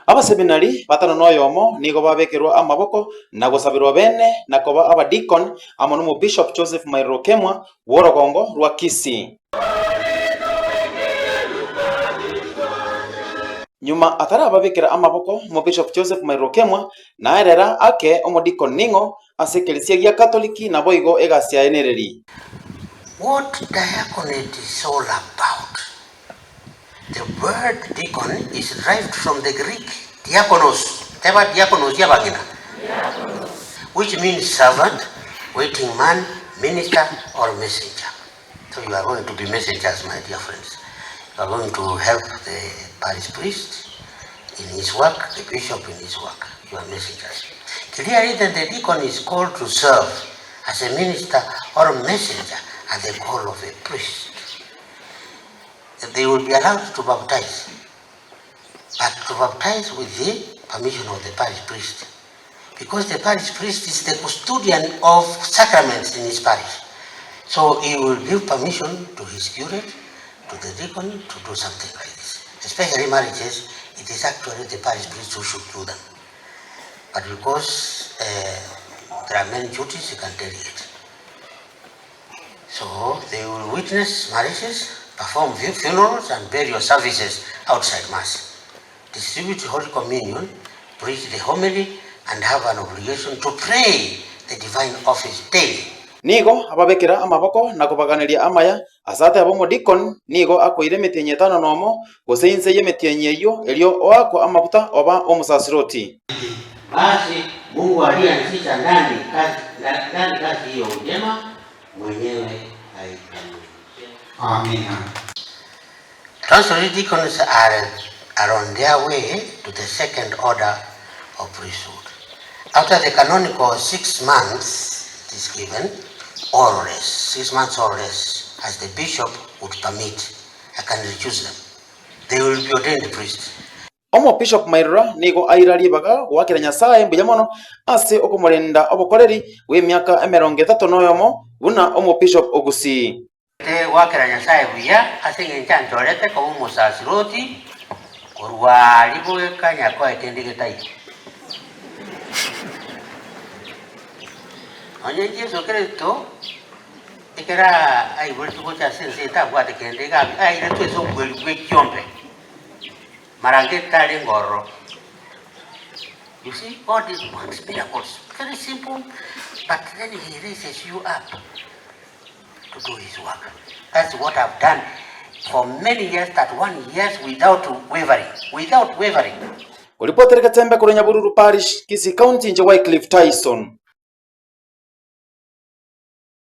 Abaseminari batano noyomo nigo babekerwa amaboko na gosaberwa bene na koba abadikon amo nomobishop Joseph Mairiro Kemwa bw'orogongo rwa Kisii. Nyuma atarababekera amaboko, Omobishop Joseph Mairiro Kemwa naerera ake omodikon ning'o ase ekeresia gia Katoliki naboigo egasi yaye nereri. What diaconate is all about. The word deacon is derived from the Greek diakonos, teba diakonos y'abang'ina, which means servant, waiting man, minister, or messenger. So you are going to be messengers, my dear friends. You are going to help the parish priest in his work, the bishop in his work. You are messengers. Clearly, then the deacon is called to serve as a minister or messenger at the call of a priest. They will be allowed to baptize, but to baptize with the permission of the parish priest. Because the parish priest is the custodian of sacraments in his parish. So he will give permission to his curate, to the deacon, to do something like this. Especially marriages, it is actually the parish priest who should do them. But because uh, there are many duties, he can delegate. So they will witness marriages, perform funerals and burial services outside Mass, distribute Holy Communion, preach the homily, and have an obligation to pray the divine office daily. Nigo ababekera amaboko na kobaganeria amaya, ase atebe omodikoni nigo akoira emetienyi etano nomo, gose inse y'emetienyi eyio, erio oakwa amaguta oba omosasiroti. Basi Mungu aliyeanzisha ndani kazi, ndani kazi hiyo njema mwenyewe aikamilishe. Amina. Tonsorial deacons are, are on their way to the second order of priesthood. After the canonical 6 months is given, or less, 6 months or less, as the bishop would permit, I can reduce them. They will be ordained priests. Omobishop Mairura nigo aira ribaga goakera Nyasae mbuya mono ase okomorenda obokoreri bw'emiaka emerongo etato noyomo buna omobishop o Gusii. Goakera Nyasae buya ase engencho anchorete koba omosasiroti korwa aria goika nyakoe kende getaiyo. Onye Yeso Kristo ekero aiboretwe gocha ase ense eye tabwate kende, iga airetwe ase obweri bwe chiombe. Marangeti tarenge ororo. You see, God is works miracles. Very simple, but then He raises you up to do His work. That's what I've done for many years, 31 years, without wavering. Without wavering. Koripotera Getembe korwa Nyabururu Parish, Kisii County, inche Wycliffe Tyson.